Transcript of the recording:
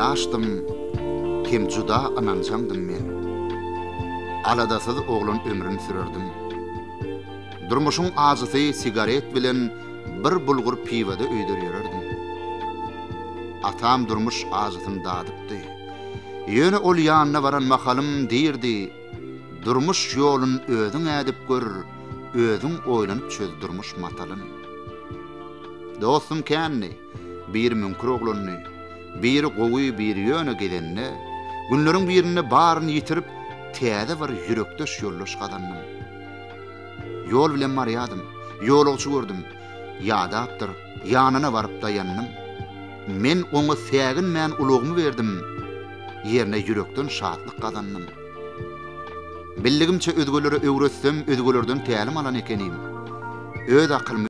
Ýaşdym, hem juda ynanjaňdym men. Aladasyz oglan ömrün sürerdim. Durmuşyň ajysy sigaret bilen bir bulgur piwada öýder ýörerdim. Atam durmuş ajysyny dadypdy. Ýöne ol ýanyna baran mahalym diýrdi, Durmuş ýolun özüň ädip gör, özüň oýlanyp çöz durmuş matalyn. Dostum kändi, biri müňkür oglandy, biri gowy, biri ýöne gezende, günleriň birinde baryny ýitirip, täze bir ýürekdeş ýoldaş gazandym. Ýol bilen barýadym, ýolagçy gördüm, ýadapdyr, ýanyna baryp daýandym. Men oňa säginmän ulagymy berdim, ýerine ýürekden şatlyk gazandym. Bildigimçe özgelere öwretsem, özgelerden tälim alan ekenim. Öz akylymy.